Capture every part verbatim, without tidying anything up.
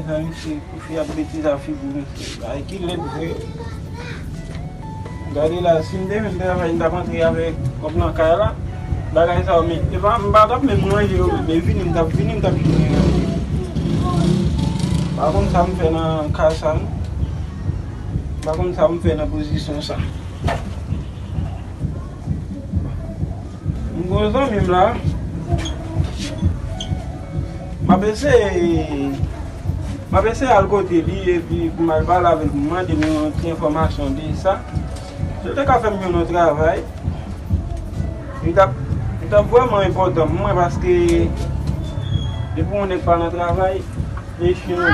Sa misye, pou fi ap betize a figi misye. Bagay ki lèd vre. Gade la, si m te menm travay, m t ap antre avèk kòb nan kay la. Bagay sa yo, men, e pa, m pa t ap menm ranje yo, men vini, m t ap vini, m t ap vini ranje. M pa konn sa m fè nan ka sa, non. M pa konn sa m fè nan pozisyon sa. M gen yon zanmi m la. M ap eseye, m ap eseye al kote li epi pou m al pale avè l, pou m mande m yon ti enfòmasyon de sa. Si l te ka fè m jwenn yon travay, li t ap, li t ap vrèman enpòtan pou mwen paske depi yon nèg pa nan travay, e chen w ye.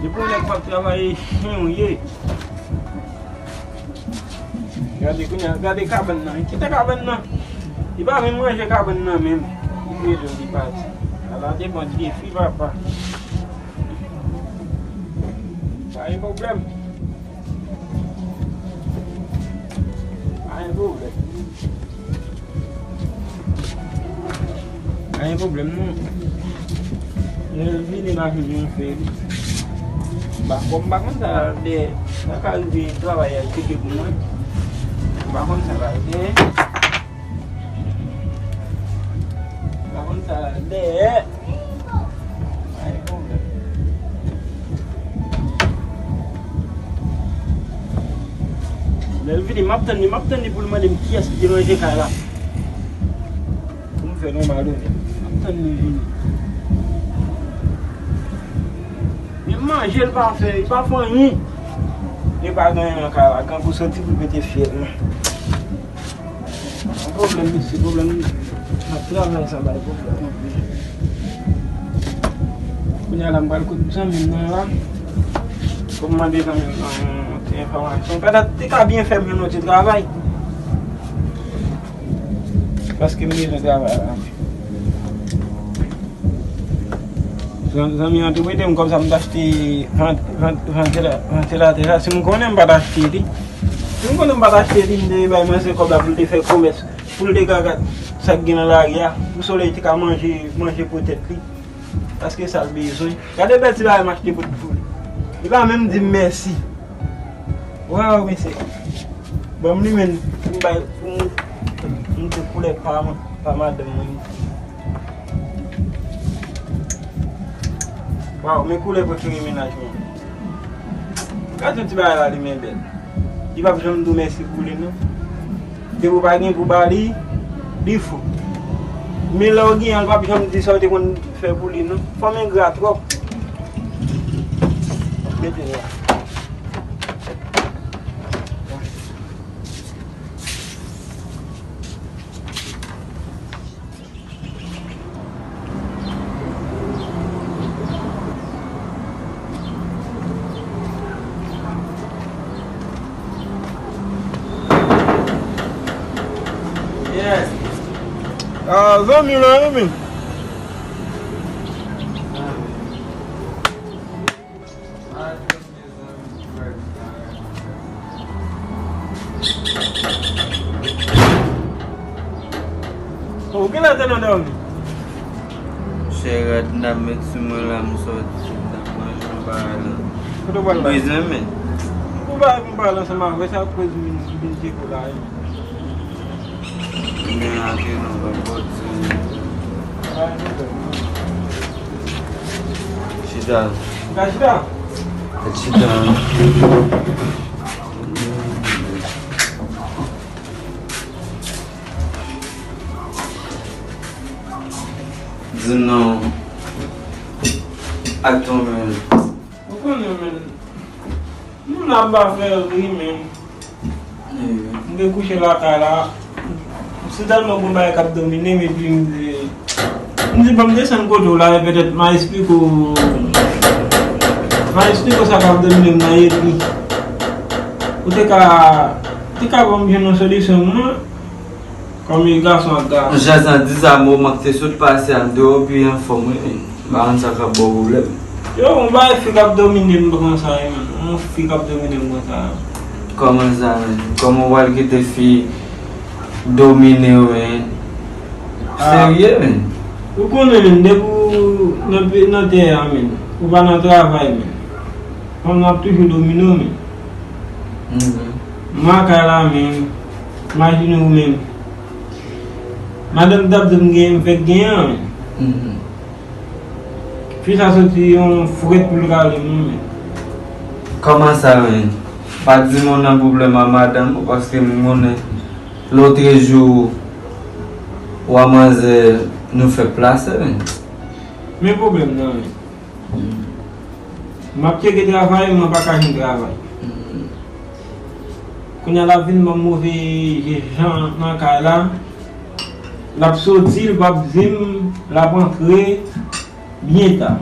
Depi yon nèg pa travay, e chen w ye. Gade kounye a, gade kabann nan. Kite kabann nan. Li pa menm ranje kabann nan menm. Li bezwen li pati. Ala depann defi papa. Pa gen pwoblèm. Pa gen pwoblèm. Pa gen pwoblèm non. Lè l vini la, vini yon fè li. M pa, bon, m pa konn sa dèyè. Sa ka rive travay a tcheke pou mwen. M pa konn sa la dèyè. M pa konn sa la dèyè. Pa gen pwoblèm. Lè l vini, m ap tann li, m ap tann li pou l mande m kiyès ki te ranje kay la. Pou m fè nòmal onè. M ap tann li vini. Men manje l pa fè, li pa fè anyen. Li pa gen anyen nan kay la, grangou soti pou l pete fyèl mwen. Yon pwoblèm, mesye, pwoblèm. N ap travay sa bay pwoblèm anpil. Kounye a la, m pral kote zanmi m nan la. Pou m mande zanmi m nan yon ti enfòmasyon. Petèt, te ka byen fè m yon ti travay. Paske m bezwen travay la. Zan-, zanmi an tou prete m kòb sa m t achte van-, van-, vantilatè sa. Si m konnen m pa t achte li. Si m konnen m pa t achte li, m te bay manzè kòb la pou l te fè komès. Pou l te ka gad sa k gen nan lari a. Pou solèy te ka manje, manje pou tèt li. Paske sa l bezwen. Gade bèl ti bagay m achte pou, pou li. Li pa menm di m mèsi. Waw, mesye. Ban m li menm pou m bay, pou m montre koulè pa mwen, pa madanm mwen. Waw, men koulè prefere mennaj mwen. Gad yon ti bagay la, li men bèl. Li p ap janm di w mèsi pou li, non. Depi w pa gen pou ba li, li fou. Men lè w gen an, li p ap janm di sa w te konn fè pou li, non. Fanm engra twòp. Mete la. Yes. Ah, zanmi la, wi, men. Ou genlè te nan dòmi. Chè rad n ap met sou mwen la, m sòti, m t ap manje yon bagay la. Kote w pral la? Bezwen men. Ou pa, ou pa pale ansanm avè sa, koz m vin, vin tcheke w la, wi. Men antre nan bank bòt se. Chita. Ka chita? Ka chita. Di non. Ak tonbe. Ou konnen, men. Moun ap ba fè ri, men. M te kouche lakay la. Se tèlman gon bagay k ap domine m, epi m di, m di, ban m desann kote w la, e petèt m a esplike w, m a esplike w sa k ap domine m nan, epi ou te ka, te ka ban m jwenn yon solisyon, mwen. Kòm e gason ak gason. Jazz nan di sa, moman k te sot pase a, m te wè w pi anfòm, wi. M pa konn sa k ap ba w pwoblèm. Yo, yon bagay fi k ap domine m konsa, wi, man. Yon fi k ap domine m konsa. Kòman sa, men? Kòman w pral kite fi domine w, men? Ah. Serye, men? Ou konnen, men, depi w, Nan pe-, nan tè a, men. Ou pa nan travay, men. Fanm nan ap toujou domine w, men. Mhm. Mwen lakay la, men. Imajine ou menm. Madanm t ap di m gen, m fèk genyen an, men. Mhm. Fi sa soti yon frèt pou l rale m, men. Kòman sa, men? Pa di m ou nan pwoblèm ak madanm ou, paske m konnen lòt jou ou a manzè nou fè plase, men. Men pwoblèm nan, men. M ap tcheke travay, mwen pa ka jwenn travay. Kounye a l ap vin ban m move je jan nan kay la. L ap soti, l p ap di m, l ap antre byen ta.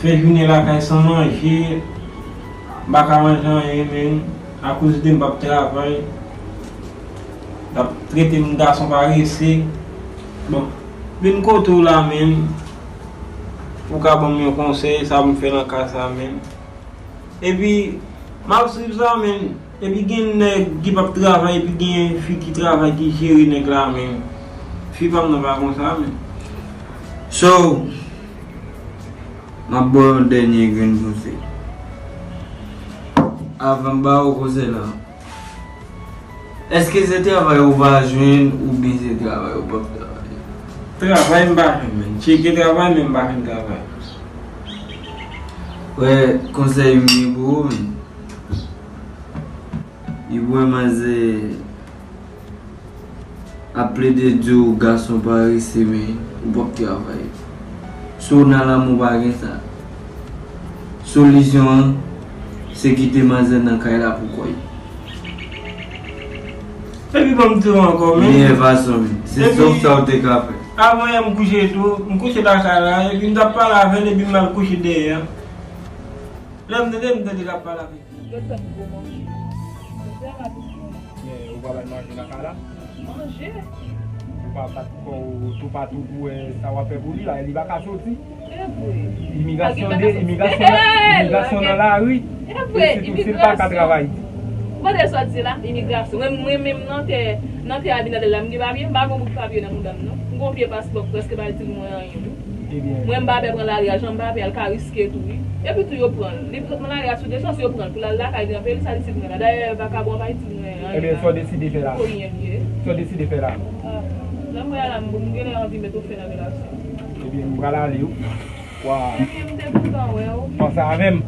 Fè jounen lakay san manje, m pa ka manje anyen, men, akoz de m p ap travay. L ap trete m gason parese. Bon, vin kote w la, men, ou ka ban m yon konsèy, sa pou m fè nan ka sa, men. Epi, m ap swiv sa, men. Epi gen nèg ki p ap travay, epi gen fi ki travay, ki jere nèg la, men. Fi pa m nan pa konsa, men. So, m ap ba w yon dènye grenn konsèy. Avan m ba w konsèy la, èske se travay ou pa jwenn oubyen se travay ou p ap travay? Travay m pa jwenn, men. Tcheke travay, men m pa jwenn travay. Wè, konsèy m gen pou ou, men. Li pou wè manzè ap plede di w gason parese, men ou p ap travay. Si w nan lanmou, pa gen sa. Solisyon an, se kite manzè nan kay la pou kò l. Epi ban m di w ankò, men. Meyè fason, men. Se sèl sa w te ka fè. Avan yè m kouche tou, m kouche lakay la, epi m t ap pale avè l, epi m al kouche dèyè. Lè m tande, m tande l ap pale avè l. Yo tann gwo manje. Yo fè rapid manje. Men, ou pa bay manje nan kay la? Manje. Ou pa bat kò w toupatou pou wè sa w ap fè pou li la, li pa ka soti. E vre. Imigrasyon de, imigrasyon nan, imigrasyon nan lari. E vre, si, si, si l pa ka imigrasyon. Travay. Ou pa tande sa w di la, imigrasyon. Mwen, mwen menm nan tè, nan tè Abinader la, m gen papye, m pa gen bout papye nan mouda m, non. M gen yon vye paspò, prèske pa itil mwen anyen. Ebyen. Mwen m pa pè pran lari a, jan m pa pè a, l ka riske tou, wi. Epi tou yo pran l. Li pran lari a sou de chans, yo pran l pou l al lakay li an peyi, sa li itil mwen la. Dayè, vakabon an pa itil mwen anyen la. Ebyen, sa w deside fè la? Pou anyen vye. Sa w deside fè la? Ah, jan m wè a la, m, m genlè anvi met yon fen nan relasyon. Ebyen, m pral ale, wi. Wa. Ebyen, m te kontan wè w. Panse avè m.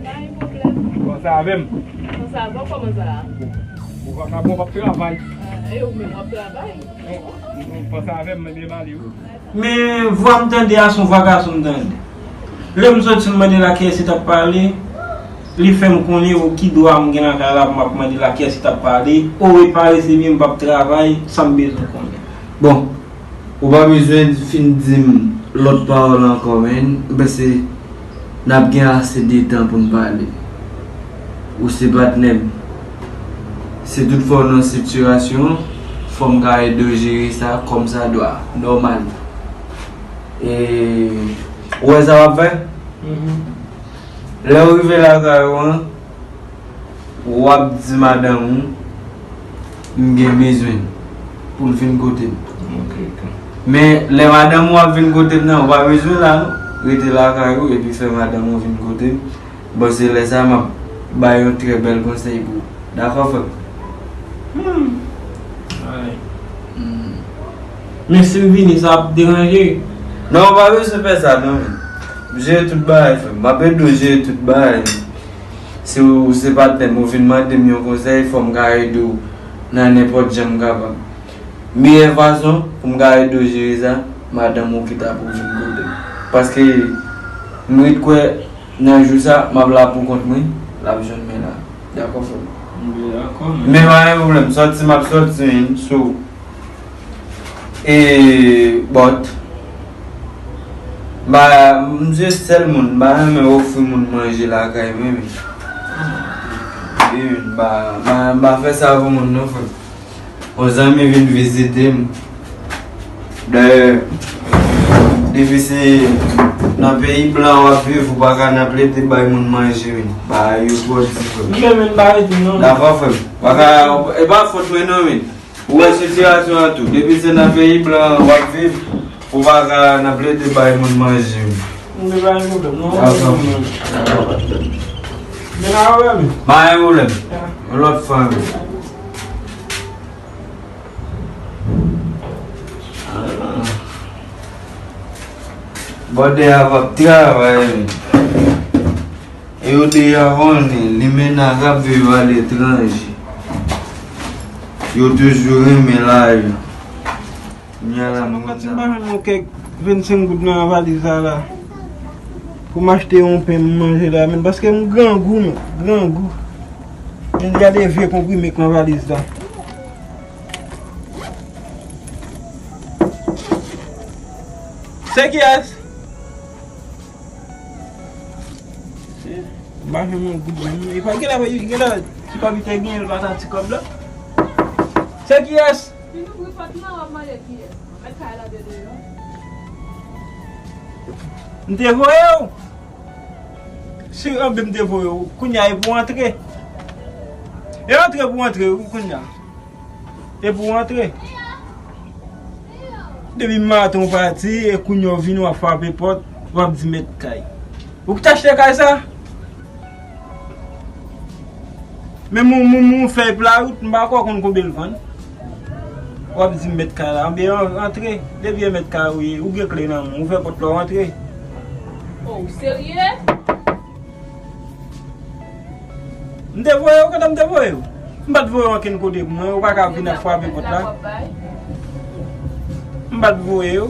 Pa gen pwoblèm. Panse avè m. Panse avè w, kòman sa a? Bon, vakabon p ap travay. Ah, e ou menm w ap travay? Bon, panse avè m, ebyen, m ale, wi. Men vwa m tande a, se yon vwa gason m tande. Lè m soti, m mande l a kiyès li t ap pale, li fè m konnen o ki dwa m gen lakay la pou m ap mande l a kiyès li t ap pale. O, e parese m ye, m p ap travay, sa m bezwen konnen. Bon, ou pa bezwen fin di m lòt pawòl ankò, men m panse n ap gen ase de tan pou n pale. Ou se patnè m. Si toutfwa w nan sitiyasyon an, fò m ka ede w jere sa kòmsadwa, nòmal. E, ou wè sa w ap fè? Mhm. Lè w rive lakay ou an, w ap di madanm ou, m gen bezwen l pou l vin kote m. Ok, ok. Men, lè madanm ou ap vin kote m nan, ou pa bezwen la, non. Rete lakay ou, epi fè madanm ou vin kote m. Bon, se lè sa a m ap bay yon trè bèl konsèy pou ou. Dakò, frè m? Hmm. Ay. Hmm. Men si m vini, sa ap deranje? Non, ou pa bezwen fè sa, non, men. M jere tout bagay, frè m. M ap ede w jere tout bagay. Si w se patnè m, ou vin mande m yon konsèy, fò m ka ede w nan nenpòt jan m kapab. Meyè fason pou m ka ede w jere sa, madanm ou ki ta pou vin kote m. Paske m ret kwè nan jou sa, m ap la pou kont mwen, l ap jwenn mwen la. Dakò, frè m? Dakò, men. Men pa gen pwoblèm, sòti m ap sòti, men, so. E, but, ba, m se sèl moun, m pa renmen ofri moun manje lakay mwen, men. Wi, men, m pa, m pa, m pa fè sa pou moun, non, frè m. Yon zanmi vin vizite m. Dayè, depi se nan peyi blan w ap viv, ou pa ka nan plede bay moun manje, men. Bagay yo twò diferan. Li menm, li pa rete, non. Dakò, frè m. Pa ka, e pa fòt mwen, non, men. Ou wè sitiyasyon an tou. Depi se nan peyi blan w ap viv, Ou pa ka, n ap plede bay moun manje. M te bay pwoblèm, non. Dakò. Men a wè men. Pa gen pwoblèm. Yon lòt fwa men. Bòdè a p ap travay men. E yo deja konnen, limena k ap viv aletranje. Yo toujou renmen lajan. Kounya la, m konn sa. M pa jwenn yon kèk vennsenk goud nan valiz la la. Pou m achte yon pen m manje la, men paske m grangou, men, grangou. Men gade vye konprime k nan valiz la. Se kiyès? M pa jwenn yon goud menm. E pa genlè, genlè, ti kòb li te genyen, l pa ta ti kòb la. Se kiyès? Vin ouvri pòt lan, w ap mande kiyès. Mèt kay la de deyò. M te voye w. Si anben m te voye w, kounya e pou antre. E antre pou antre, wi, kounya. E pou w antre. Depi maten w pati, e kounye a w vini, w ap frape pòt, w ap di mèt kay. Ou ki t achte kay sa? Men moun, moun, moun fèy playout, m pa kwè w konn konbyen l vann. W ap di mèt kay la, anben an-, antre. Depi e mèt kay ou ye, ou gen kle nan men w, ouvè pòt la, w antre. Oh, ou serye? M te voye w, kote m te voye w? M pa t voye w ankenn kote pou mwen, ou pa ka vin ap frape pòt la. M pa t voye w.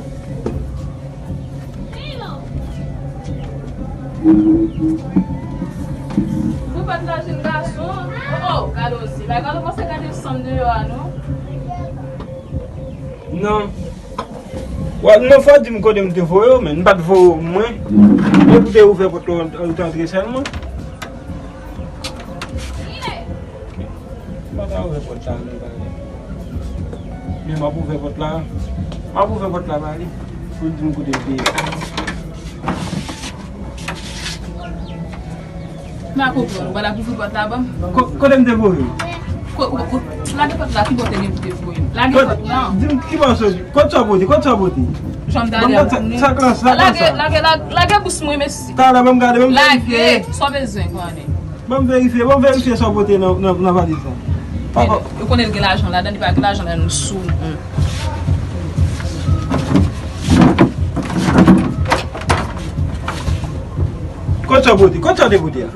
Ou pa t nan jenn gason. Oh, oh, gade osi. Bagay ou panse gade sanm deyò a, non? Non. Wa, non, fò di m kote m te voye w, men m pa t voye w mwen. Depi w te ouvè pòt la, ou te antre sèlman. M pa ta ouvè pòt la, non, ba li. Men m ap ouvè pòt la. M ap ouvè pòt la, ba li. Pou l di m kote l te ye. M pa konprann, ou pa t ap ouvri pòt la ban m? Ko-, kote m te voye w? Ko-, ko-, ko-, lage pòt la, ki bò w te gen pou te voye m? Lage pòt lan. Di m ki bò w soti? Kot sa w pote? Kot sa w pote? Jan m ta di a, sa, sa, sa, sa. Lage, lage, lage, lage bous mwen, mesi. Talè, ban m gade, ban m verifye. Lage, sa w bezwen, konnen. Ban m verifye, ban m verifye sa w pote nan, nan, nan valiz la. Papa. Ou konnen l gen lajan ladan, li pa gen lajan ladan, nou sou. Kot sa w pote? Kot sa w te pote a?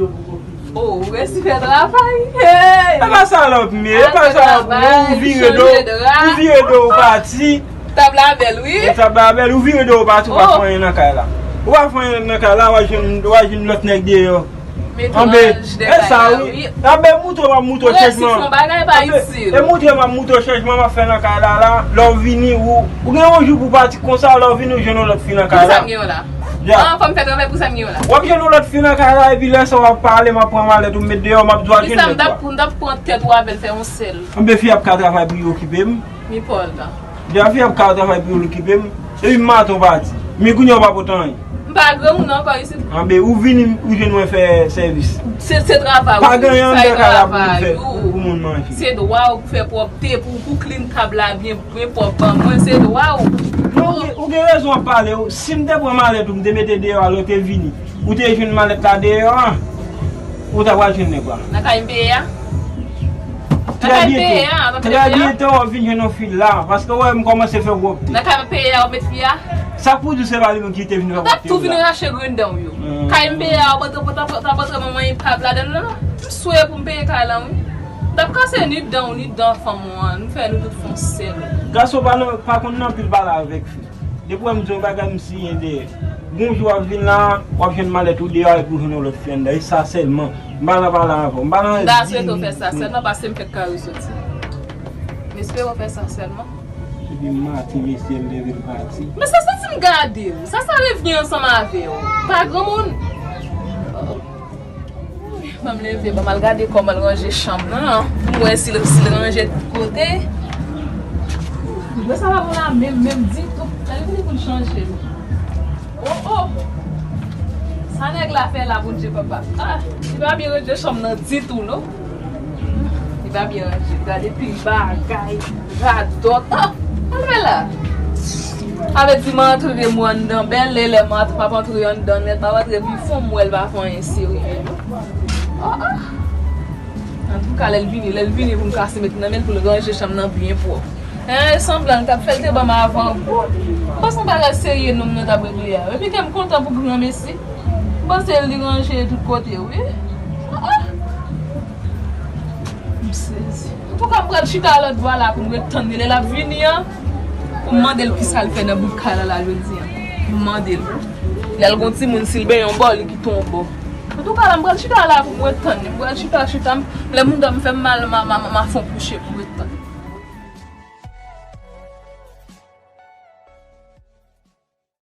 Oh, ou resi fè travay. Hey! E pa salòp m ye, e pa salòp m ye, ou vire do, ou vire do, ou pati. Tab la bèl, wi. E tab la bèl, ou vire do, ou pati, ou pa fè anyen nan kay la. Ou pa fè anyen nan kay la, w a jwenn, w a jwenn lòt nèg deyò. Anben, e sa wi. Anben, moutre w ap moutre w chanjman. Anben, e moutre w ap moutre w chanjman m ap fè nan kay la la. Lè w vini, ou, ou gen yon jou pou w pati konsa, lè w vini, ou jwenn yon lòt fi nan kay la. Pou sa m gen yo la. Ya. Ah, fò m fè travay pou sa m gen yo la. W ap jwenn yon lòt fi nan kay la, epi lè sa w ap pale, m ap pran malèt ou, m met deyò, m ap di w al jwenn nèg ou a. Pou m t ap pran tèt ou avè l fè yon sèl. Anben, fi ap ka travay pou yo okipe m. Mi pòl la. Depi fi ap ka travay pou yo okipe m, depi maten w pati. Men kounye a w pa pote anyen. M pa granmoun ankò isit. Anben, ou vini, ou jwenn mwen fè sèvis. Se, se travay ou. Pa gen anyen anndan kay la pou moun fè, pou, pou moun manje. Se dwa ou pou fè pwòpte, pou, pou clean tab la byen, byen pwòp ban mwen, se dwa ou. Non, ou gen, ou gen rezon w ap pale, ou. Si m te pran malèt ou, m te mete deyò a, lè w te vini. Ou te jwenn malèt la deyò a, ou ta pral jwenn nèg la. Nan kay m peye a? Nan kay m peye a, nan kay m peye a. Trè byento w ap vin jwenn yon fi la, paske w wè m kòmanse fè gwo pye. Nan kay m peye a, w met fi a? Sa k pou di w se pa li menm ki te vin fè gwo pye la? M t ap tou vin rache grenn dan w yo. Hmm. Kay m peye a, w ap antre, w t ap antre manman epab ladan l la. M swè pou m peye kay la, wi. M t ap kase ni dan w, ni dan fanm ou an. Nou fè nou tout fè yon sèl. Gason pa nan, pa konn nan pil pale avèk fi. Depi w wè m di yon bagay, m siyen dèyè. Gon jou w ap vin la, w ap jwenn malèt ou deyò epi w jwenn yon lòt fi anndan. E sa sèlman. M pa nan pale avè w. M pa nan di. M ta swete w fè sa sèlman paske m fèk kare w soti. M espere w fè sa sèlman. Epi maten mesye leve l pati. Men sa santi m gade w. Sa sa revyen ansanm avè w. Pa granmoun. Ban m leve, ban m al gade kòman l ranje chanm nan, pou m wè si l, si l ranje tout kote. Dwe sa pa bon la menm, menm ditou. Gade kote pou l chanje l. Oh, oh! Sa nèg la fè la, Bondye papa? Ah, li pa byen ranje chanm nan ditou, non. Li pa byen ranje. Gade pil bagay, radòt. Ah, al fè la. Sa vle di m antre m anndan bèl, lè lè m ap antre anndan nèt, m ap antre pi fon, m wè l pa fè anyen serye non. Oh, oh. Antouka, lè l vini, lè l vini pou m kase met nan men l pou l ranje chanm nan byen pwòp. Hein, sanblan l t ap fè, l te ban m avan gou. M panse yon bagay serye nonm nan t ap regle a. Epi kè m kontan pou granmesi. M panse li ranje tout kote, wi. Ah, ah. M sezi. Antouka, m pral chita lòt bò a la pou m ret tann li. Lè l ap vini an, pou m mande l kisa l fè nan bout kay la la jodi an. Pou m mande l. Lè l gon timoun, si l benyen yon bò, li kite yon bò. Antouka, la, m pral chita la pou m ret tann li. M pral chita, chita, m, lè moun dòmi fè m mal, m a, m a, m a fè yon kouche pou m ret tann li.